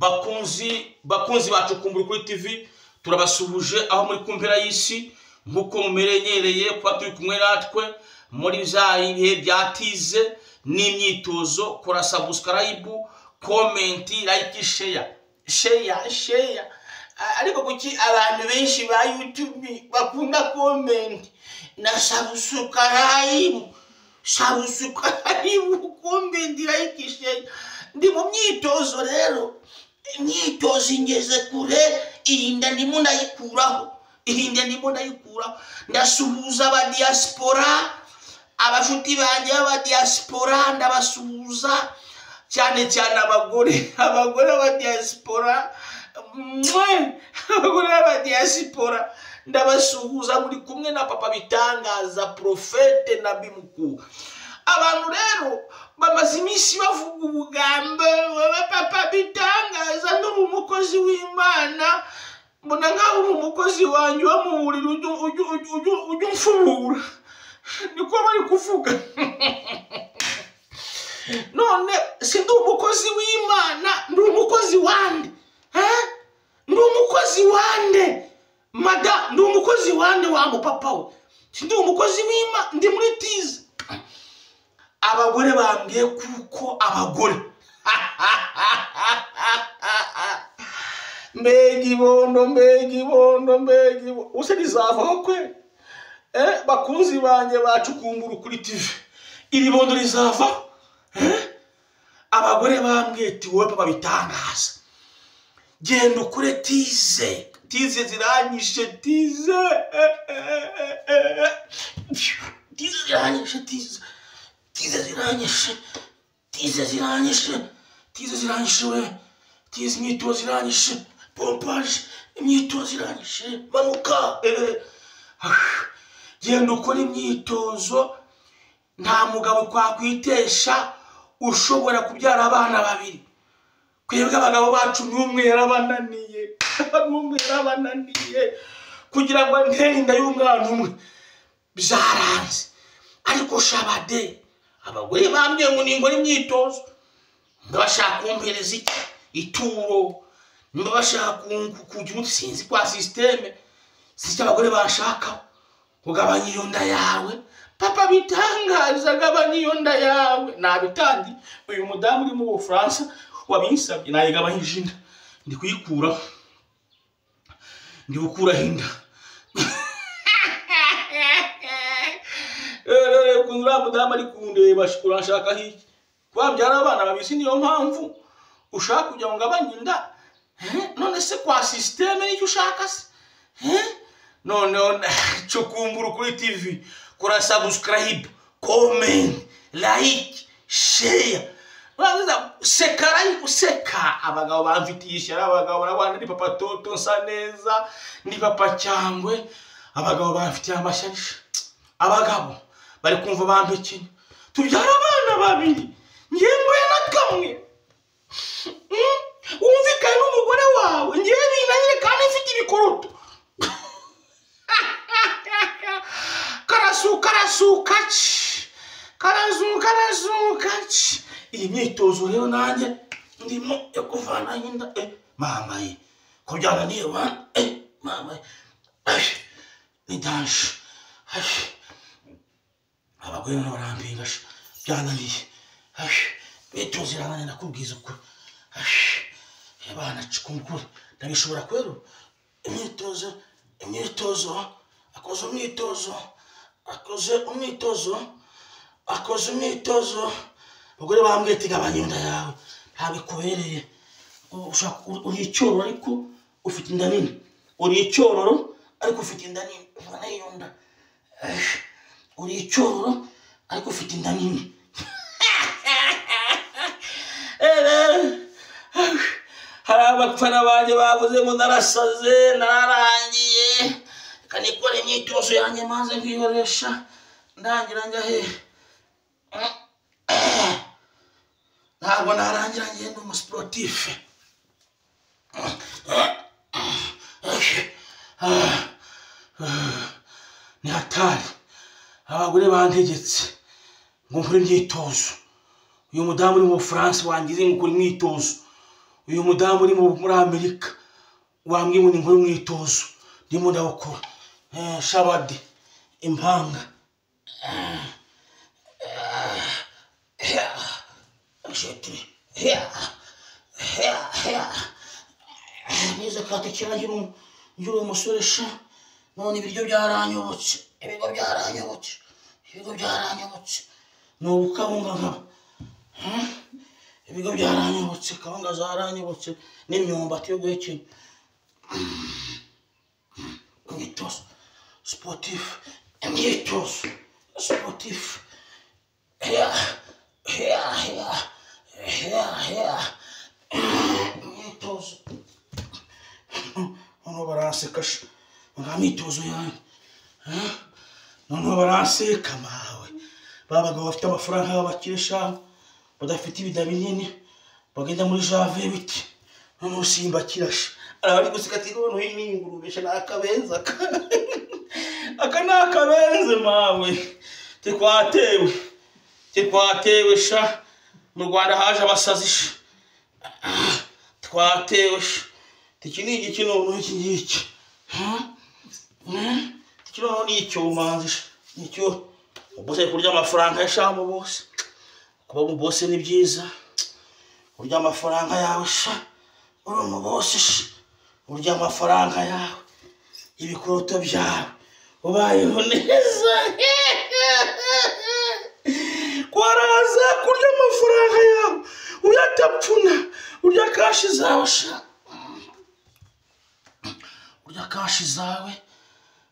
Bakunzi bacu Kumbura Ukuri TV, turabasuhuje aho muri ku mpera y'isi, nk'uko mumenyereye kuba turi kumwe natwe muri bya bihe byatize n'imyitozo. Kora subscribe, comment, like, share, share, share. Ariko kuki abantu benshi ba YouTube bakunda comment na subscribe, subscribe, comment, like, share? Ndi mu myitozo rero, imyitozo ingeze kure. Iyi nda ndimo ndayikuraho, iyi nda ndimo ndayikuraho. Ndasuhuza aba diaspora, abashuti banjye b'aba diaspora ndabasuhuza cyane cyane abagore, abagore b'aba diaspora mwe, abagore b'aba diaspora ndabasuhuza. Muri kumwe na Papa Bitangaza, Prophète na Bimukuru. Abantu rero bamaze iminsi bavuga ubugambo: "Wowe Papa Bitangaza, nduri umukozi w'Imana, mbona nkaho uri umukozi wanjye wo mu buriri, ujya umfubura." Niko bari kuvuga. None si ndi umukozi w'Imana, ndi umukozi wande? Eh? Ndi umukozi wande, mada? Ndi umukozi wande wa mupapa we? Si ndi umukozi w'Imana? Ndi muri tize. Abagore bambwiye kuko abagore, mbega ibondo, mbega ibondo, mbega ibondo, use rizavaho kwe? Bakunzi banjye bacukumbura Ukuri TV, iri bondo rizavaho? Abagore bambwiye ati: "Wowe Papa Bitangaza, genda ukore tize." Tize ziranyishe, tize, tize ziranyishe, tize, tize ziranyishe, tize ziranyishe, tize ziranyishe we, tize, imyitozo iranyishe, pompage, imyitozo iranyishe, manuka. Genda ukora imyitozo, nta mugabo twakwitesha ushobora kubyara abana babiri. Twebwe abagabo bacu n'umwe yarabananiye, n'umwe yarabananiye kugira ngo antere inda y'umwana umwe, byaranze. Ariko shabade, abagore bambwiye ngo ningore imyitozo. Niba bashaka kumpereza iki ituro, niba bashaka kugira umuti, sinzi kwa système, sinzi icyo abagore bashaka. Kugabanya iyo nda yawe, Papa Bitangaza, gabanya iyo nda yawe. Nabitangiye. Uyu mudamu uri mu Bufaransa wabinsabye, nayigabanyije inda, ndi kuyikuraho, ndi gukuraho inda. Ukuntu uriya mudamu ari kundeba, uranshakaho iki? Kuba abana babiri niyo mpamvu ushaka kugira ngo ngabanye inda? None se kwa système nicyo ushaka se? Noneho Cukumbura Ukuri TV, kora subscribe, comment, like, share. Seka, ariko useka. Abagabo bamfitiye ishyari, abagabo barabana ni Papa Toto, nsa neza, ni Papa Cyangwe. Abagabo bamfitiye amashyari, abagabo bari kumva bampekenya. Tubyara abana babiri, ngewe na kamwe. Wumvikane n'umugore wawe, ngewe binanire kandi mfite ibikoroto. Karasuka, karasuka ci, karazuka, karazuka ci. Iyi myitozo rero nanjye ndimo yo kuvanaho inda. Mama ye, ko byananiye wa? Mama ye. Ay, ni danger. Ay, abagore nabo barampinga sha, byananiye. Ay, imyitozo irananiye, nakubwiza ukuri. Ay, abana cukumbura, ndabishobora kwero. Imyitozo, imyitozo, akoze umwitozo, akoze umwitozo, akoze umwitozo. Abagore bambwiye ati: "Gabanya inda yawe, ntabwo ikubereye. Uri icyororo ariko ufite inda nini, uri icyororo ariko ufite inda nini." Ubona iyo nda? Uri icyororo ariko ufite inda nini. Hari abafana banjye bavuze ngo narasaze, nararangiye. Reka nikore imyitozo yanjye maze nkiyoresha. Ndangira njya hehe? Ntabwo narangira, ngenda umusiporutife. Ni hatari. Abagore bantegetse ngo nkore imyitozo. Uyu mudamu uri mu Bufaransa wangize ngo ukore imyitozo. Uyu mudamu uri muri Amerika wambwiye ngo ni nkore umwitozo, ndimo ndawukora. Shabadi impanga. Nize katekera ngira umusore sha, none ibiryo byaranyobotse, ibigo byaranyobotse, ibigo byaranyobotse. Ni ubukabunga nkaba. Ibigo byaranyobotse, kawunga zaranyobotse n'imyumbati yo guhekenya. Imyitozo sportif, imyitozo sportif. Imyitozo. Noneho baranseka sha, nta myitozo yanjye. Noneho baranseka mawe. Ba bagabo bafite amafaranga b'abakire sha, badafite ibida binini, bagenda muri jave biti. Noneho simbakira sha. Arabari guseka ati noneho iyi ni ingurube sha, ni akabenzi aka. Aka ni akabenzi mawe. Tikwatewe. Tikwatewe sha. Mu Rwanda haje abasazi sha. Twatewe sha. Iki ni igiki noneho iki ngiki. Iki noneho ni icyomanzi sha. Nicyo ubuse kurya amafaranga ya shambo bose. Kuba umubose ni byiza. Urya amafaranga yawe sha. Uri umubose sha. Urya amafaranga yawe. Ibikoroto byawe. Ubayeho neza. Kwaraza kurya amafaranga yawe. Uyatapfuna. Urya kashi zawe sha. Urya kashi zawe.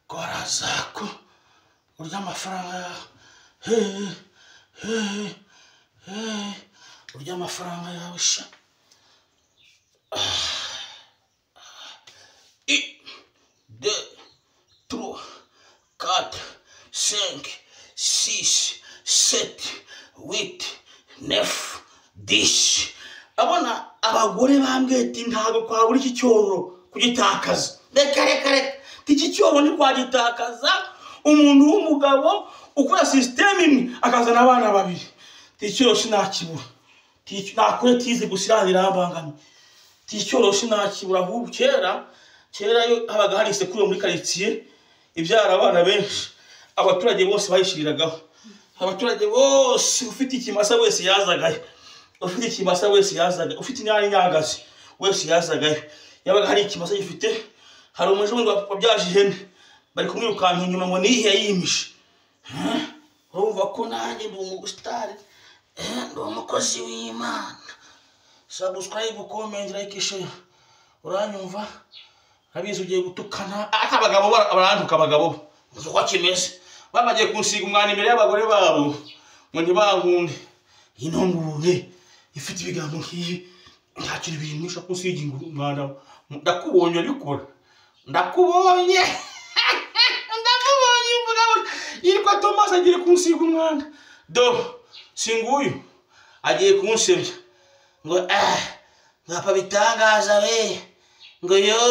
Kwarazako. Urya amafaranga yawe. Urya amafaranga yawe sha. 1, 2, 3, 4, 5, 6, 7, 8, 9, 10. Abona abagore bambwiye ati ntabwo kwabura iki cyororo kugitakaza. Reka reka reka. Iki cyororo ntikwagitakaza. Umuntu w'umugabo ukora system imwe akazana abana babiri. Icyororo sinakibura. Nakore tize gusa irambangamiye. Icyororo sinakibura. Ahubwo kera kera yo habaga hari isekuru muri quartier ibyara abana benshi, abaturage bose bayishiriragaho. Abaturage bose, ufite ikimasa wese yazagayo, ufite ikimasa wese yazaga, ufite inyanya nyagazi wese yazagayo. Yabaga hari ikimasa gifite, hari umujungu wabyaje ihene bari kumwirukanka inyuma ngo nihe yayimishe. Urumva ko nanjye ndi umugustari, ndi umukozi w'Imana. Subscribe, comment, like, share. Uranyumva? Abizi ugiye gutukana. Aka abagabo barantuka abagabo. Uzi uko kimeze. Babagiye kunsiga umwana imbere y'abagore babo ngo ntibankunde. Ino ngurube ifite ibigambo nk'ibi, nta kintu biyimisha kunsiga umwana. Ndakubonye abikora. Ndakubonye. Ndamubonye umugabo yitwa Thomas agiye kunsiga umwana. Do singuyu agiye kunsebya ngo ngapa bitangaza we, ngo yo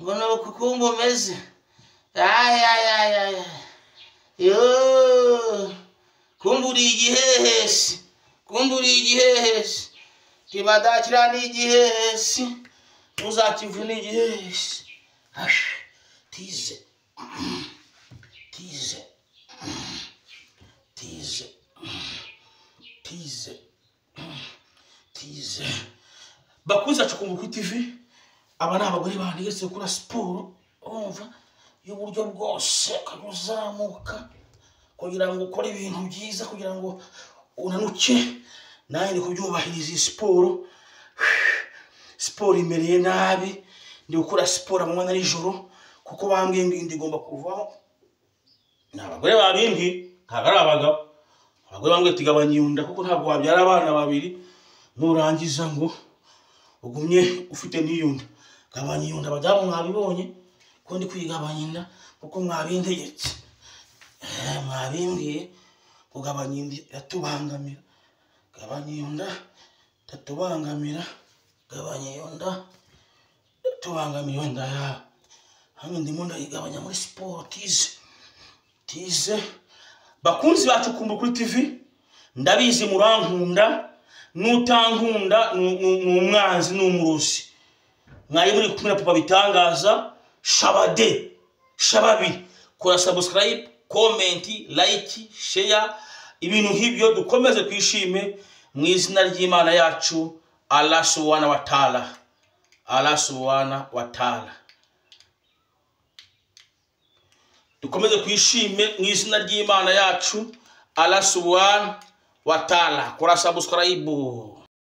ngo nuko kumba umeze. Ay ay ay ay. Yo kumburi igihehesi, kumburi igihehesi. Tibadakira ni igihehesi, uzakivuna igihehesi. Ash tize tize tize tize tize. Bakuza cukumbuka kuri TV. Aba ni abagore bantegetse gukora siporo, urumva, y'uburyo bwose ukazamuka kugira ngo ukore ibintu byiza, kugira ngo unanuke. Nanjye ndi kubyubahiriza iyi siporo. Siporo imereye nabi, ndi gukora siporo amanywa na nijoro kuko bambwiye ngo inda igomba kuvaho. Ni abagore babimbwiye, ntabwo ari abagabo. Abagore bambwiye ati gabanya iyo nda kuko ntabwo wabyara abana babiri nurangiza ngo ugumye ufite n'iyo nda. Gabanya iyo nda, abadamu mwabibonye ko ndi kwigabanya inda kuko mwabintegetse. Mwabimbwiye kugabanya inda iratubangamira. Gabanya iyo nda itatubangamira. Gabanya iyo nda itatubangamira iyo nda yawe. Hano ndimo ndayigabanya muri siporo tize. Tize. Bakunzi bacu Cukumbuka kuri TV, ndabizi murankunda, N'utankunda ni umwanzi, ni umurozi. Mwari muri kumwe na Papa Bitangaza Shabade Shababi. Kora subscribe, comment, like, share, ibintu nk'ibyo, dukomeze twishime mu izina ry'Imana yacu Allah subhanahu wa ta'ala. Allah subhanahu wa ta'ala. Dukomeze twishime mu izina ry'Imana yacu Allah subhanahu wa ta'ala. Kora subscribe.